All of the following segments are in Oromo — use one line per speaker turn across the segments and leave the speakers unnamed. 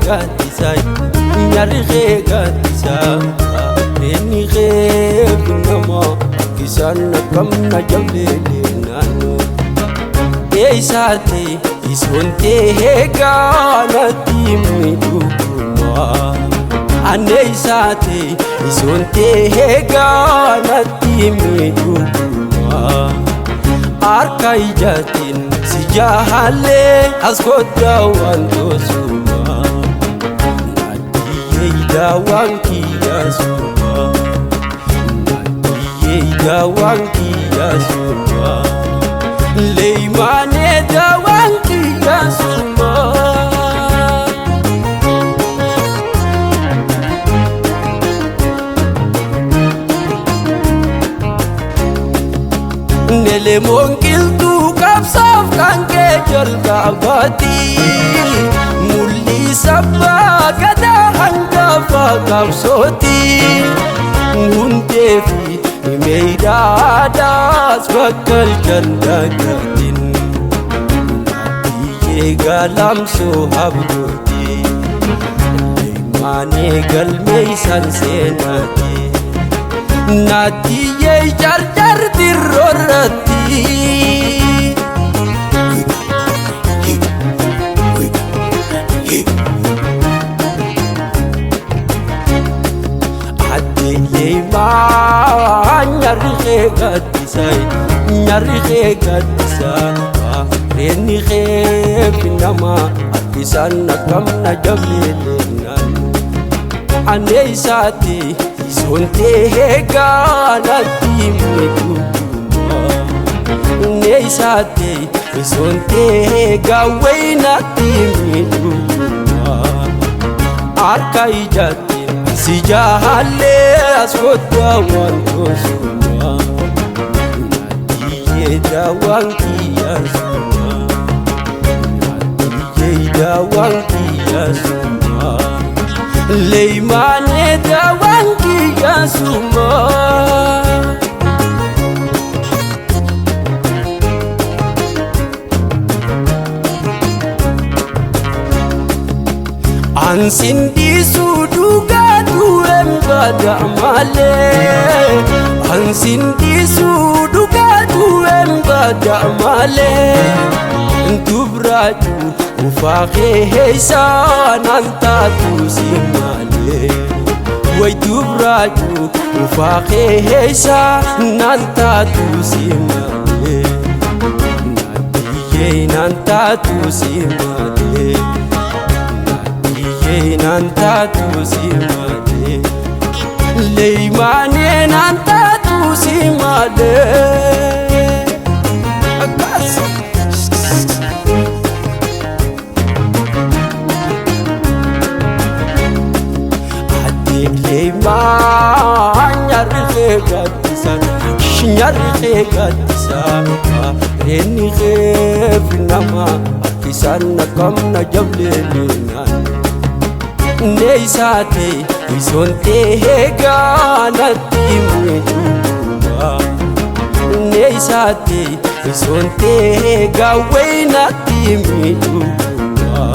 gaaddisa, nyarri kee gaaddisa. Reenni kee nama isaan akkam na jableele naannoo. Eessaati isoon ta'e gaanatti miidhuguma. Anneessaati isoon ta'e gaanatti miidhuguma. Harka ijaatiin si jaallee as kottaa waan tosuma. Naattiyyee daawwan kiyyaa suma. Naattiyyee daawwan kiyyaa suma. Leeymaanee daawwan kiyyaa suma. Nelemoon qilxuu qabsaaf kan kee jalqabaati. Mul'isa abbaa gadaa hangafa qabsooti. Hundee fi meeydaadhaas bakka jandagatin. Naattiyyee galamsoo habdooti. Leeymaanee galmeeysan seenaati. Naattiyyee carcarti roorratti. Addeeleemaa nyarri kee gaaddisa, nyarri kee gaaddisa. Reenni kee nama harkisaan akkam na jableele naannoo. Anneessaati isoon ta'e gaanatti miidhuguma. Anneessaati isoon ta'e gaawweenatti miidhuguma. Harka ijaatiin si jaallee as kottaa waan tosuma. Naattiyyee daawwan kiyyaa suma. Naattiyyee daawwan kiyyaa suma. Leeymaanee daawwan kiyyaa suma. Ansin dhiisuu dhugaa du'een bada malee. Ansin dhiisuu dhugaa du'een bada malee. Dubraaju ufaa keessaa naan taatu si malee. Way dubraaju ufaa keessaa naan taatu si malee. Naattiyyee naan taatu si malee. Naattiyyee naan taatu si malee. Leeymaanee naan taatu si malee. Akkas. Addeeleemaa nyarri kee gaaddisa, nyarri kee gaaddisa. Reenni kee nama harkisaan akkam na jableele naannoo. Neessaati isoon ta'e gaanatti miidhuguma. Neessaati isoon ta'e gaawweenatti miidhuguma.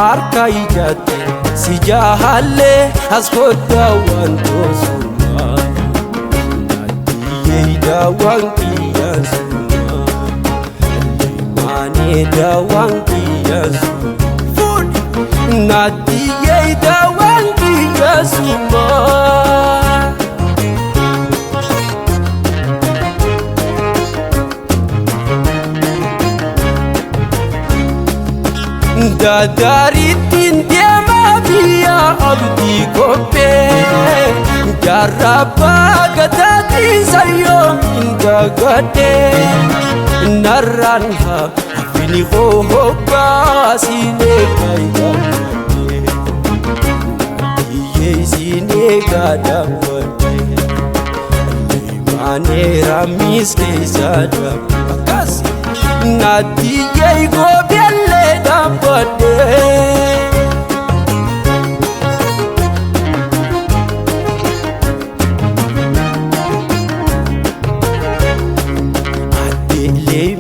Harka ijaatiin si jaallee as kottaa waan tosuma. Naattiyyee daawwan kiyyaa suma. Leeymaanee daawwan kiyyaa suma. Naattiyyee daawwan kiyyaa suma. Daadaarittiin deemaa biyya abdii qophee. Jaarraa abbaa gadaatiin sayyoo hin dagadhee. Narraan hafini hoggaa siinee gaayidhamadhee. Naattiyyee siinee gaadhamadhee. Leeymaanee raammis keessaa dhaabde. Akkas. Naattiyyee goobeellee dhaabbadhee.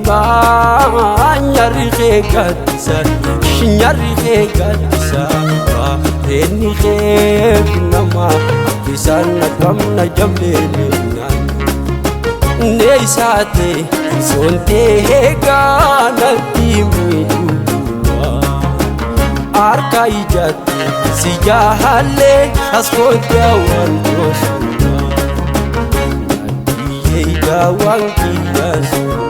Addeeleemaa nyarri kee gaaddisa, Nyarri kee gaddisaa, reenni kee nama isaan qabna jableeleenaan. Neesaate sontee gaanatti miidhuuma. Harka ijaatti si jaalallee as kootaa waan gosuuma. Naddiyee daawwan kiyya suuma.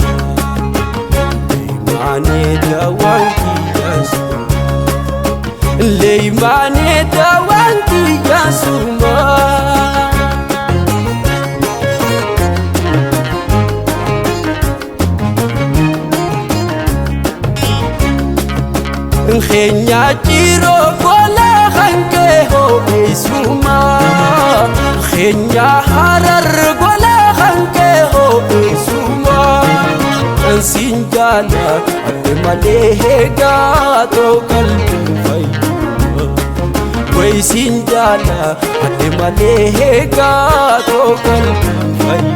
Leemaanee daawwan kiyya suuma. Leemaanee daawwan kiyya suuma. Keenya jiroo gola hanqee ho'isuma. Keenya harar gola hanqee ho'isuma. Ansiin jaala adde malee gaatoo qalbiin fayyuma. Wayisiin jaala adde malee gaatoo qalbiin fayyuma.